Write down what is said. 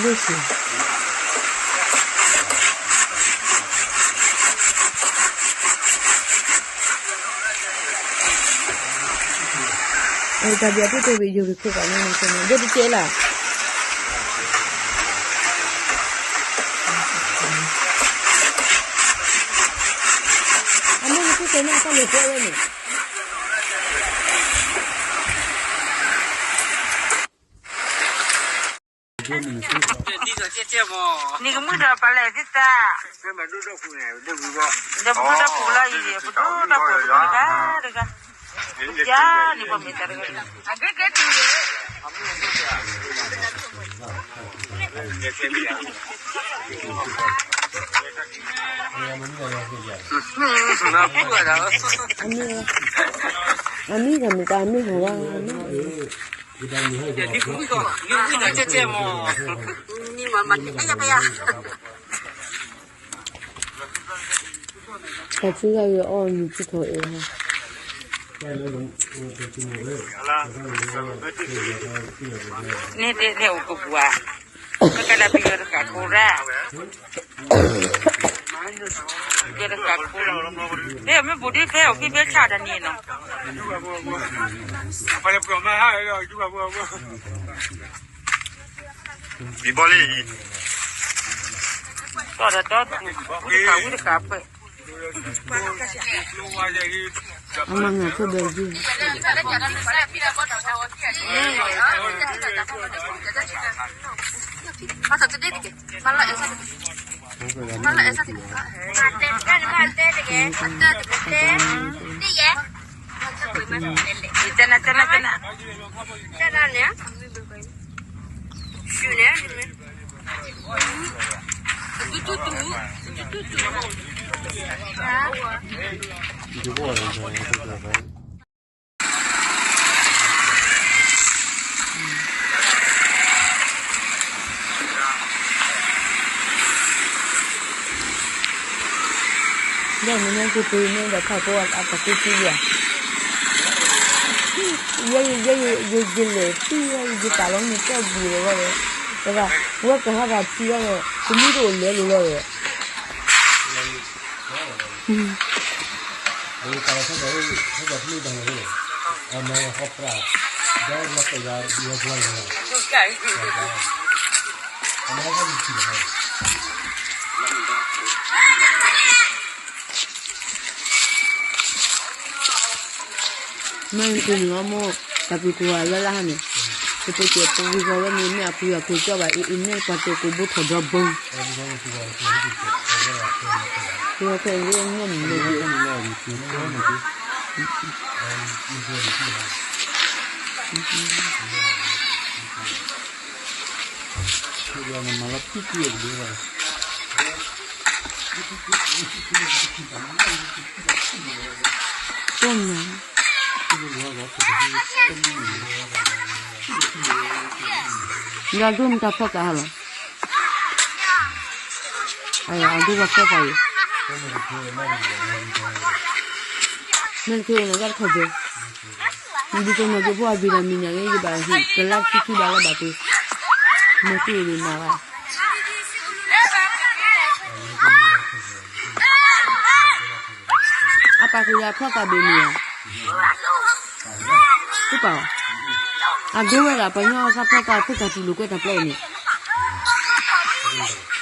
လၢစ့ၢ် တၢ်ဘၣ်ပူၤတဲဝံၤ ယိၤက့ၤခိၣ်ပာ်န့ၣ် ဒ်တကဲလၢ အမ့ၢ်နခိၣ်တဲန့ၣ် အတၢ်လဲၤကွဲဝဲန့ၣ် နံၤကမုၢ်ဒီးပှၤလဲၣ်သ့ၣ်သၣ်, ဒီးပဒိၣ်ဒီးပှၤလီၤအံၤ ပဒိၣ်ဒီးပှၤတဂၤတဂၤ, ယၤန့ၣ်ပှၤမ့ၢ်တၢ်တဂၤ, အဂ့ၤကဲတုၤလၢ အမ့ၢ်ဂၤမ့ၢ်တၢ်မ့ၢ်ဟးဝဲ, တၢ်ထံဂၤဂ့ၤအီၣ်မ့ၤထံထီၣ်အ့ၣ်ဟါ, န့ၣ်တဲအိၣ်ကပူၤဧါ, ပကဒၣ်ပယီၤတဃာ်ကိးရၣ် ယတဃာ်ကိးလီၤ, မ့ၢ်ဘူးဒုဖဲအိၣ်ဖံဖဲဆၣ်တၢ်န့ၣ်နီၤ, ဘံဘီလံ, တီၢ်ဒီးတီၢ်သူၣ်, ဝံတဃာ်ဝံတဃာ်ဖဲ အမၤငါခိၣ်ဘဲယုၢ်, တနၤ တနၤ တနၤ ယဲၢ်မ့ၢ်ညါက့ၤပှ့ၤန့ၢ်ဒီးဖးကိးအတၢ်ကူၣ်သံယၤ, ယဲ ယဲ ယဲ ယလဲၤသံယဲ ယပာ်လီၤန့ၣ်ကဲဘျုးလီၤဝဲ, တဂၤ ဝဲကဟးဘၣ်ထံလီၤန့ၣ် တမူတအိၣ်လဲၤလိာ်လီၤဝဲ မ့ၢ်နကနုာ်အီၤမိၢ်, တၢ်ပူၤကွံာ်အလၢလၢ်ဟါန့ၣ်, ပပကဲပူၤကွံာ်ဃီဝဲန့ၣ် မ့ၢ်အပူၤကွံာ်ကၠီဘၣ် အံၤအံၤန့ၣ် ပှၤတဲကိးဘိထီၣ်ဒီဘိ, ပှၤတဲကိးဘိထီၣ်ဒီဘိ ယဒိၣ်မတၤဖီၣ်တၢ်ဟါလီၤ, အဒိၣ်ဘၣ်ဖီၣ်တၢ်အံၤ, မ့ၢ်တခီနကဲတခီဘဲ, ဒ်သိးနီၢ်က့ၤဖိအဘံၣ်ဒီးမံၤန့ၣ် ယဘၣ်ဟ့ၣ်ကလါခံဆံဘၣ်လၢဘၣ်ပှ့ၤ, မ့ၢ်သူၣ်အံၤမၤဘၣ် အပာ်ကယၤဖီၣ်တၢ်ဘ့ၣ်မ့ၢ်ဧါ, တပာ်, အဒိဝဲဒၣ်ပှၤညီသးဖီၣ်တၢ်ဖိတၢ်တူၢ်လိာ်ကွဲတၢ်ပျဲအံၤန့ၣ်, အ